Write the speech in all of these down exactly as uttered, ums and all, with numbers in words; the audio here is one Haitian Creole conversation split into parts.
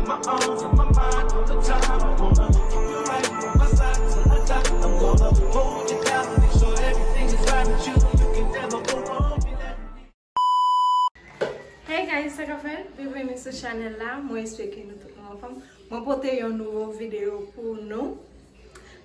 Hey guys, sa k ap fèt? Byenveni sou chanèl la. Mwen espere ke nou tout nou anfòm. Mwen pote yon nouvo videyo pou nou.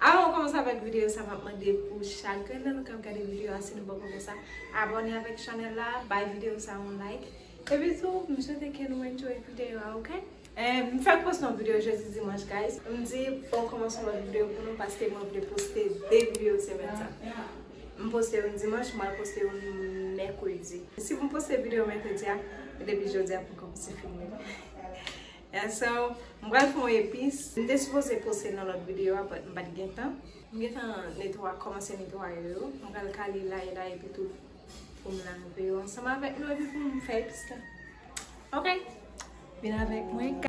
Avan mwen kòmanse avèk videyo sa, m ap mande pou chak grenn nan nou k ap gade videyo a, si nou poko fè sa, abòne avèk chanèl la, bay videyo sa yon like. Epi tou, m swete ke nou enjoy videyo a, oke? Eh, m fèk poste yon videyo jodi dimanch, guys. M di, bon, kòmanse yon lòt videyo pou nou paske mwen vle poste de videyo semèn sa. M poste youn dimanch, m al poste youn mèkredi. Si m poste videyo mèkredi a, depi jodi a pou kòmanse filme. And so, m pral fè yon epis. M te sipoze poste nan lòt videyo a, but m pa t gen tan. M gentan netwa-, kòmanse netwaye yo. M pral kale la e la epi tou pou m lave yo ansanm avèk nou epi pou m fè epis la. Ok? Vin avèk mwen.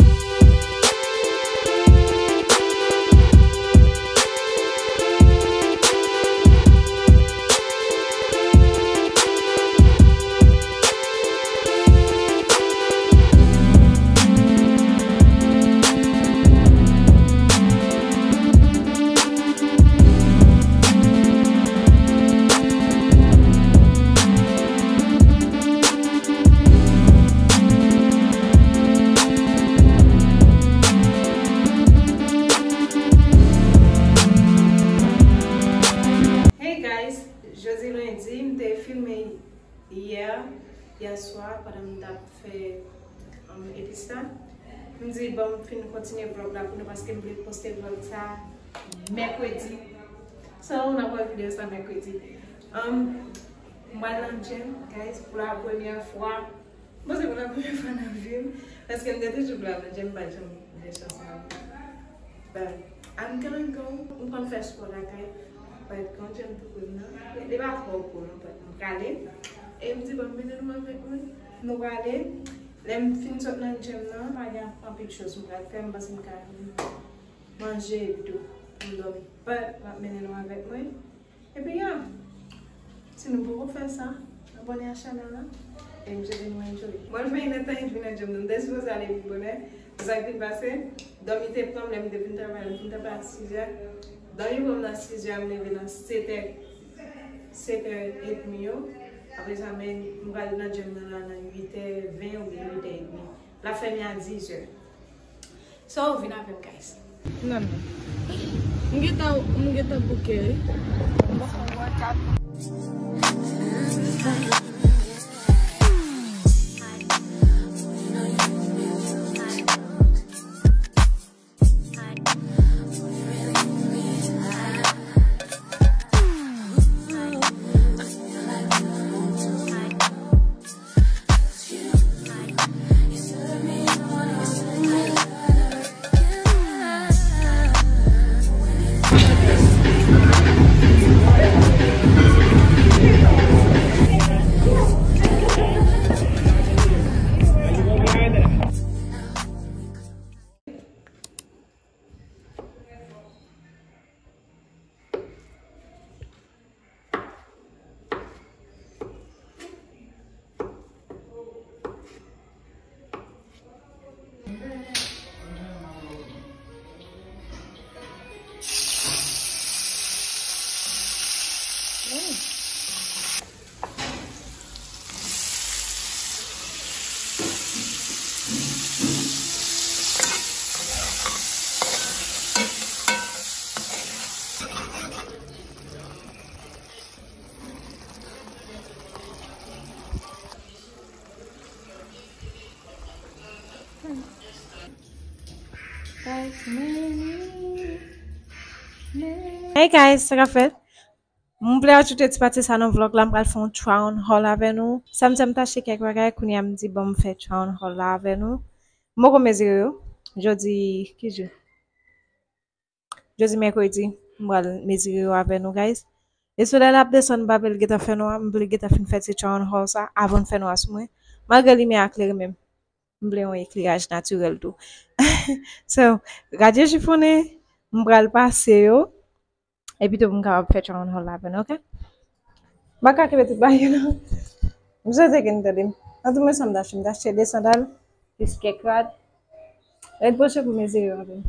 Hey guys, jodi lendi, m te filme yè, yè swa, pandan m t ap fè, um, epis la. M di, bon, m fin kontinye vlòg la pou nou, paske m vle poste vlòg sa mèkredi. So, n ap wè videyo sa mèkredi. Um, m pral nan gym, guys, pou la premyè fwa. Bon, se pou la premyè fwa nan vi m, paske m te toujou vle al nan gym, m pa t janm gen chans sa. But I'm gonna go. M konn fè spò lakay, but gen yon gym tou pre m nan. Li pa twò gwo non, but m prale. E m di, bon, m mennen nou avèk mwen. Nou prale. Lè m fin sot nan gym nan, pa gen anpil choz m pral fè, m panse m ka vin manje epi tou pou m dòmi. But m ap mennen nou avèk mwen. Epi ya, si nou poko fè sa, abòne a chanèl la. E m swete nou enjoy. Mwen fè inèdtan vin nan gym nan. M te sipoze ale pi bonè. Sa k vin pase, dòmi te pran m lè m te vin travay. M vin travay a sizè. Dòmi pran m nan sizè, m leve nan setè, setè edmi yo. Apre sa, men, m pral nan gym nan la nan uitè ven oubyen uitè edmi. L ap fèmen a dizè. So, vin avè m, guys. Non, non. M gentan, m gentan bouke, wi. Hey guys, sa k ap fèt? M vle ajoute ti pati sa nan vlòg la, m pral fè yon try on haul avè nou. Samdi a m t achte kèk bagay, kounye a m di bon m fè try on haul la avè nou. M poko mezire yo. Jodi, ki jou? Jodi mèkredi, m pral mezire yo avè nou, guys. E solèy la ap desann, m pa vle l gentan fè nwa, m vle gentan fin fè ti try on haul sa avan l fè nwa sou mwen. Malgre limyè a klere, men m vle yon ekleraj natirèl tou. So, rad yo chifonnen, m pral pase yo. Epi tou pou m kapab fè try on haul la avè nou, oke? M pa ka kenbe tout bagay yo, non. M swete ke n tande m. Nan tout mwen sa m t achte, m t achte de sandal, plis kèk rad. Ret branche pou mezire anpil.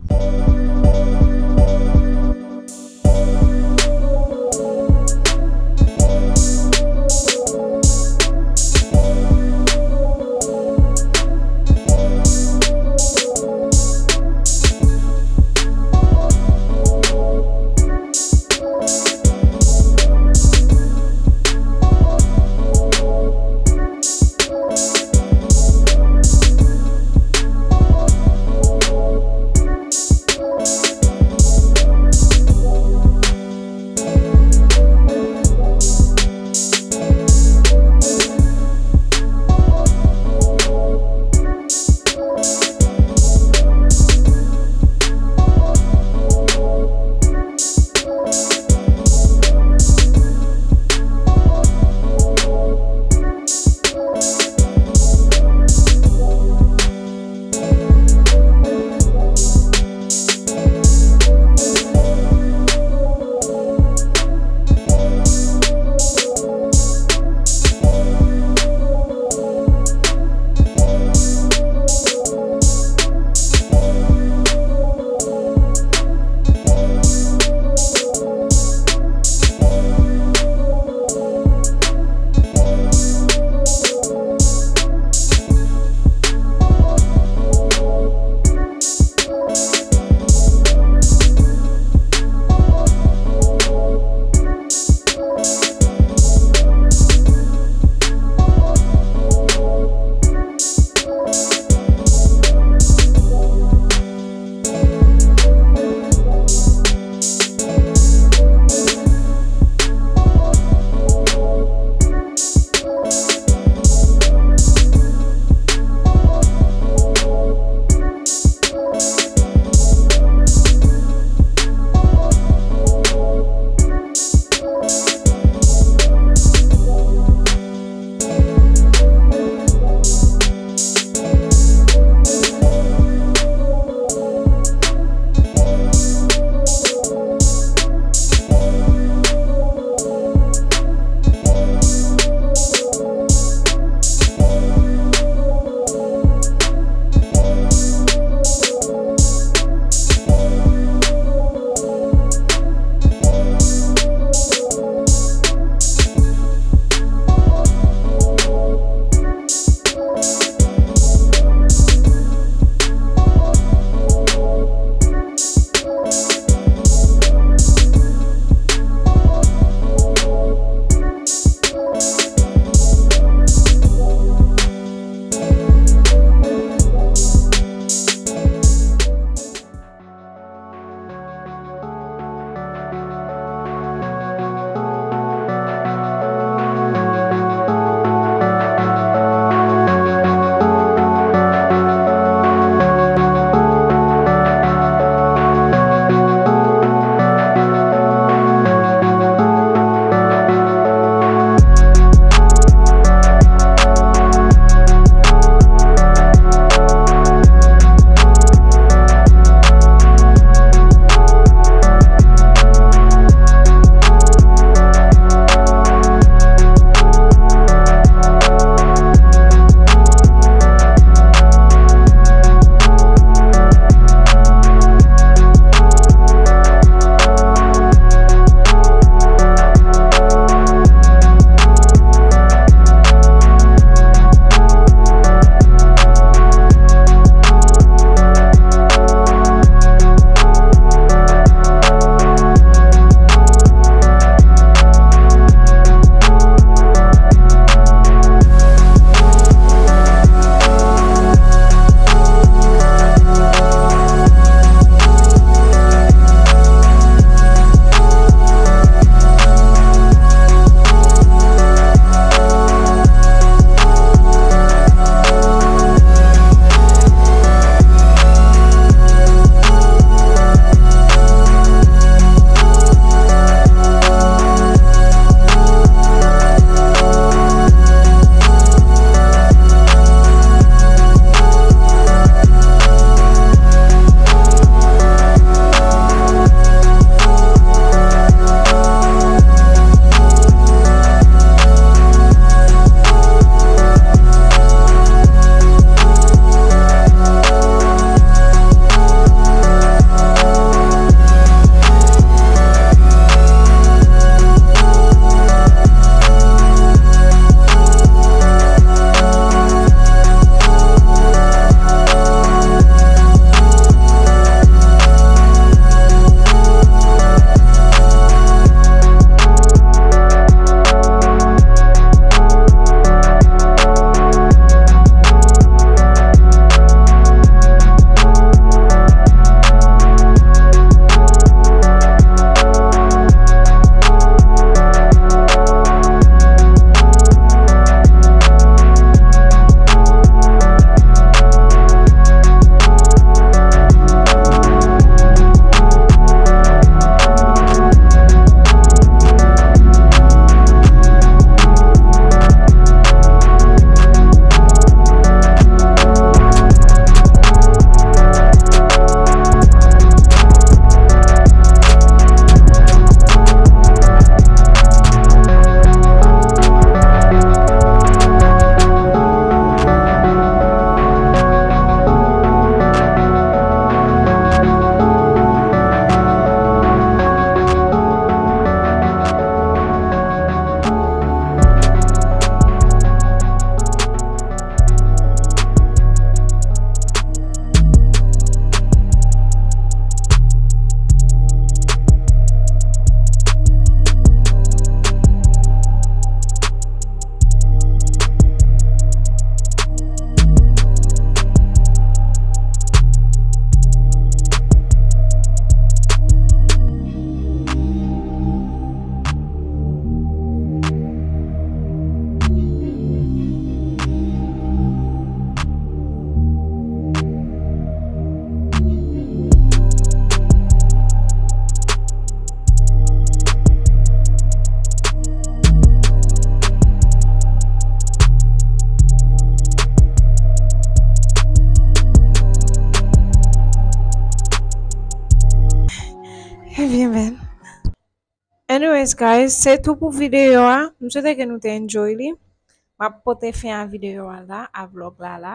Guys, se tou pou videyo a. M swete ke nou te enjoy li. M ap pote fen a videyo a la, a vlog la la.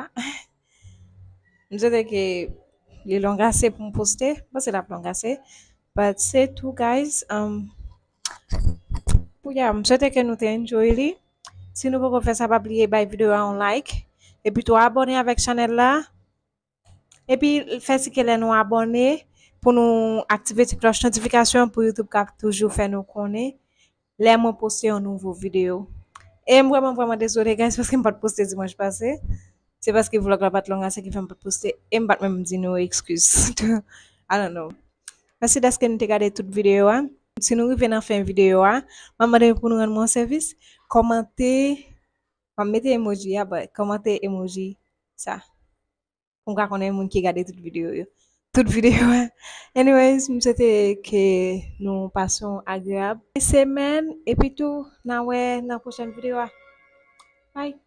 M swete ke li long ase pou m poste. M panse l ap long ase. But se tou, guys. Um, pou ya, m swete ke nou te enjoy li. Si nou poko fè sa, pa bliye bay videyo a yon like. Epi tou abòne avèk chanèl la. Epi fè si ke lè nou abòne pou nou aktive ti klòch notifikasyon pou YouTube ka toujou fè nou konnen lè mwen poste yon nouvo videyo. E m vrèman, vrèman dezole, guys, paske m pa t poste dimanch pase. Se paske vlog la pa t long ase ki fè m pa t poste. E m pa t menm di nou excuse. I don't know. Mèsi dèske nou te gade tout videyo a. Si nou rive nan fen videyo a, m ap mande pou nou rann mwen yon sèvis. Kòmante, m ap mete emoji a, but kòmante emoji sa. Pou m ka konnen moun ki gade tout videyo yo. Tout videyo a. Anyways, m swete ke nou pase yon agreyab semèn. Epi tou, n a wè nan pwochèn videyo a. Bye.